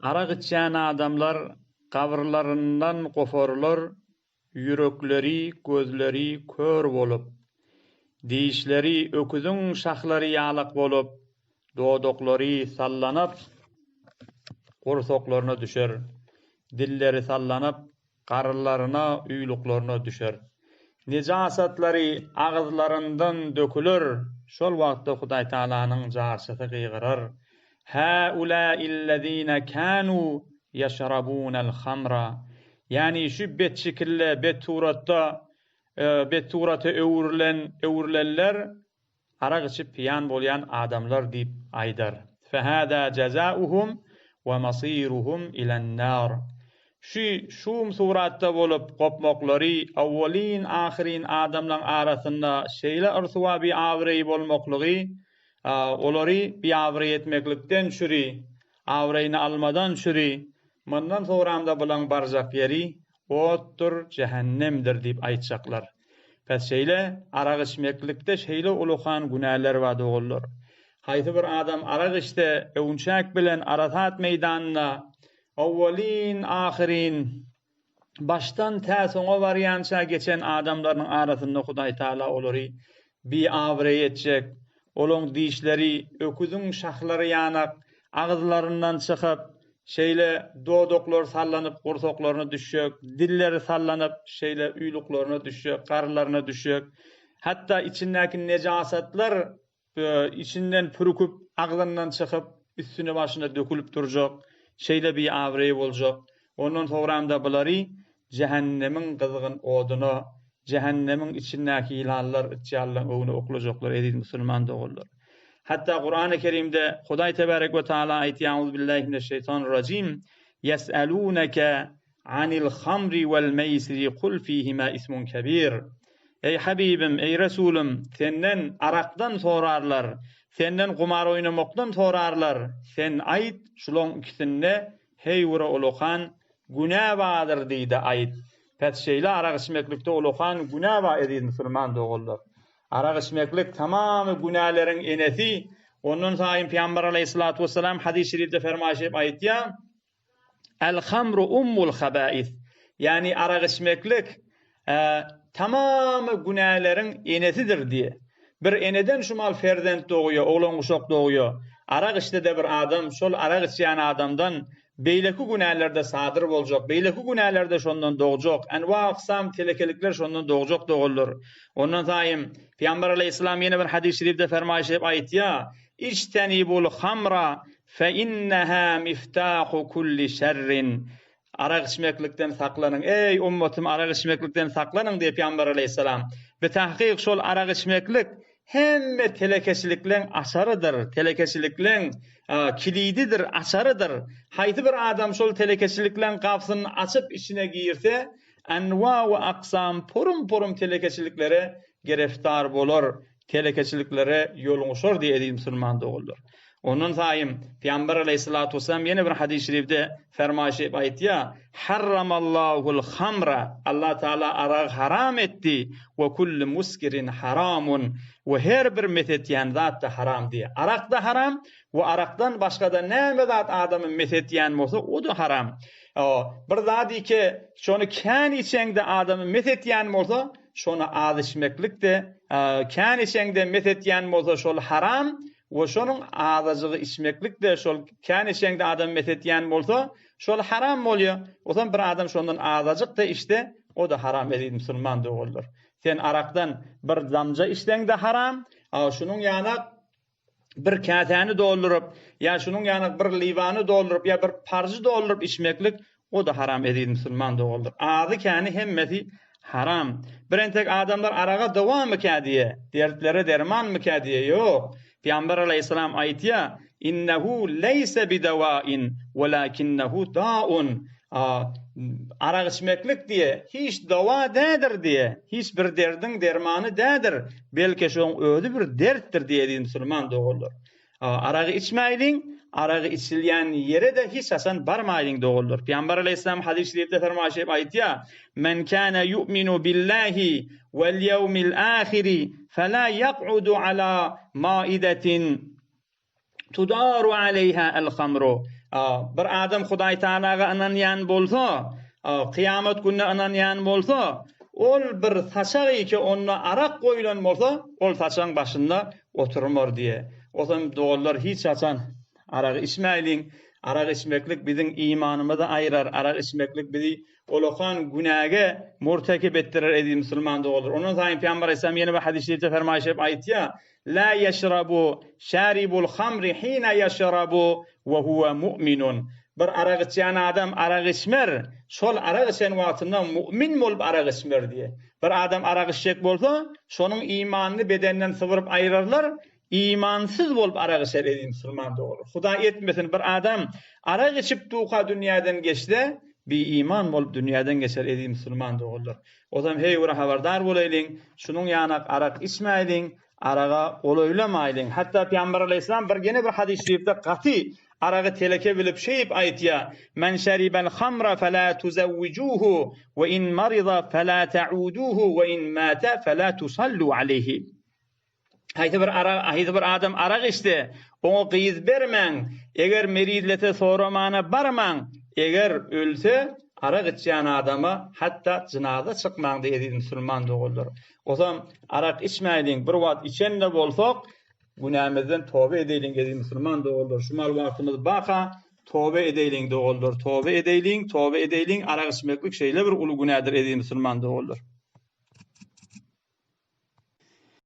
Arak içýän adamlar gabyrlaryndan goparylar, ýürekleri, gözleri kör bolup, dişleri öküziň şahlary ýalak bolup, dodaklary sallanyp, gursaklaryna düşer, dilleri sallanyp, Garynlaryna, uýluklaryna düşer. Nejasatlary agyzlaryndan döküler, şol wagtda Hudaýtagalanyň jarçysy gygyrar, Hâulâillezîne kânû ýeşrabûnel hamra, ýagny şu bet şekilde, bet suratda, bet surata öwrülen, öwrülenler Arak içip piýan bolýan adamlar diýip aýdar. Fehâzâ jezâuhum we masîruhum ilen-nâr. Şu şum suratda bolup gopmaklary awwalyn-ahyryn adamlaň arasynda şeýle yrsuwa biabraý bolmaklygy, olary biabraý etmeklikden çüri, abraýyny almadan çüri, mundan soramda bulaň barjak ýeri Otdur, jähennemdir diýip aýtjaklar. Pes şeýle arak içmeklikde şeýle ulukan günäler bar doganlar. Haýsy bir adam arak içse öwünçäk bilen Arasat meýdanynda owwalyn ahyryn başdan tä soňa barýança geçen adamlarynyň arasynda Hudaýtagala olary biabraý etjek, olaň dişleri öküziň şahlary ýanak agyzlaryndan çykyp, şeýle dodaklary sallanyp gursaklaryna düşjek, dilleri sallanyp şeýle uýluklaryna düşjek, garynlaryna düşjek, hatda içindäki nejasatlar içinden pürküp, agzyndan çykyp, üstüne-başyna dökülip durjak, şeýle biabraý boljak. Ondan soňram-da bulary Jähennemiň gyzgyn oduna, jähennemiň içindäki ýylanlar, içýanlaryň öňüne oklajaklar, eziz musulman doganlar. Hatda Kurany Kerimde Hudaý Tebarek we Taala aýtýar, Auzubillahi mineşşeýtanirrajim, Ýes'eluneke anil hamri wel meýsiri kul fihima ismun kebir. Eý Habibim, eý Resulym, senden arakdan sorarlar, senden gumar oýnamakdan sorarlar, sen aýt, şulaň ikisinde heý-wura ulakan Günä bardyr diýdi aýt. Pes şeýle arak içmeklikde ulakan günä bar eziz musulman doganlar. Arak içmeklik tamamy günäleriň enesi, ondan saýyn Pygamber aleýhissalatu wessalam hadys şerifde fermaýyş edip aýtýar, El hamru ummul habais, ýagny arak içmeklik Tamamy günäleriň enesidir diýe. Bir eneden şumal perzent dogýa, oglan-uşak dogýa. Arak içse-de bir adam şol arak içýän adamdan beýleki günäler-de sadyr boljak, beýleki günäler-de şondan dogjak, enwa-aksam telekelikler şondan dogjak doganlar. Ondan saýym, Pygamber aleýhissalam ýene bir hadys şerifde fermaýyş edip aýtýa, Ijtenibul hamra fe inneha miftahu kulli şerrin. Arak içmeklikden saklanyň, eý, ummatym, arak içmeklikden saklanyň diýip Pygamber aleýhissalam. Bitahkyk şol arak içmeklik hemme telekeçilikleň açarydyr, telekeçilikleň kilididir, açarydyr. Haýsy bir adam şol telekeçilikleň gapysyny açyp içine girse, enwa we aksam purum-purum telekeçiliklere gereftar bolar. telekeçiliklere ýoluguşar diýip eziz musulman doganlar. Ondan saýym Pygamber aleýhissalatu wessalam ýene bir hadys şerifde fermaýyş edip aýtýar, Harramallahul hamra, Allah Taala aragy haram etdi, we kullu muskirin haramun, we her bir mes etýän zat-da haram diýýär. Arak-da haram we arakdan başga-da näme zat adamy mes etýän bolsa, o-da haram. Bir zat ike, şony kän içeňde adamy mes etýän bolsa, Şony az içmeklik-de, kän içeňde mes etýän bolsa şol haram we şonuň azajygy içmeklik-de şol kän içeňde adam mes etýän bolsa şol haram bolýar. Otam bir adam şondan azajyk-da içse o-da haram eziz musulman doganlar. Sen arakdan bir damja içseň-de haram, a şunuň ýanak bir käsäni dolduryp, ýa şunuň ýaly bir liwany dolduryp, ýa bir paržy dolduryp içmeklik, o-da haram eziz musulman doganlar. Azy-käni hemmesi haram. Bir entek adamlar araga dowamykä diýe, dertlere dermanmykä diýe, ýok. Pygamber alaýhyssalam aýtýar, Innehu leýse bidewain, welakinnehu daun. Arak içmeklik diýe, hiç dowa dädir diýe, hiç bir derdiň dermany dädir, belki şoň özi bir dertdir diýe eziz musulman doganlar. Aragy içmäýliň, aragy içilýän ýere-de hiç haçan barmaýlyň doganlar. Pygamber aleýhissalam hadys şerifde fermaýyş edip aýtýar, Men kana yu'minu billahi wal ýewmil ahiri fela ýak'udu ala maidetin Tudaru aleýha el-hamru. Bir adam Hudaý Tagalaga ynanýan bolsa, kyýamat gününe ynanýan bolsa, ol bir saçak ike onda arak goýlan bolsa, ol saçagyň başynda oturmar diýe. Osam doganlar hiç haçan arak içmäýliň. Arak içmeklik biziň imanymyzy aýyrar, arak içmeklik bizi Olakan günäge murtekip etdirer eziz musulman doganlar. Ondan saýyn Pygamber Aleyhisselam ýene bir hadys şerifde fermaýyş edip aýtýar, La ýeşrabu şaribul hamri hina ýeşrabu we huwe mu'minun. Bir arak içýän adam arak içmer, şol arak içen wagtynda mu'min bolup arak içmer diýýär. Bir adam arak içjek bolsa, şonuň imanyny bedenden sybyryp aýyrarlar, Imansyz bolup arak içer eziz musulman doganlar. Hudaý etmesin bir adam arak içip duka dünýäden geçse bi iman bolup dünýäden geçer eziz musulman doganlar. Ozam heý bir habardar bolaýlyň şunuň ýanak arak içmäýliň araga golaýlamaýlyň. Hatda Pygamber aleýhissalam bir ýene bir hadys şerifde gaty aragy teleke bilip şeýip aýtýa, Men şeribel hamra fela tuzewwijuhu we in marida fela ta'uduhu we in mate fela tusallu aleýhi. Haýsy bir arak, haýsy bir adam arak içse, oňa gyz bermäň, eger merizlese soramana barmaň, eger ölse, arak içýän adama hatda jynaza çykmaň diý eziz musulman doganlar. Ozam arak içmäýliň, bir wagt içen-de bolsak, günämizden toba edeýliň eziz musulman doganlar. Şu mal wagtymyz baka toba edeýliň doganlar, toba edeýliň, toba edeýliň, arak içmeklik şeýle bir uly günädir eziz musulman doganlar.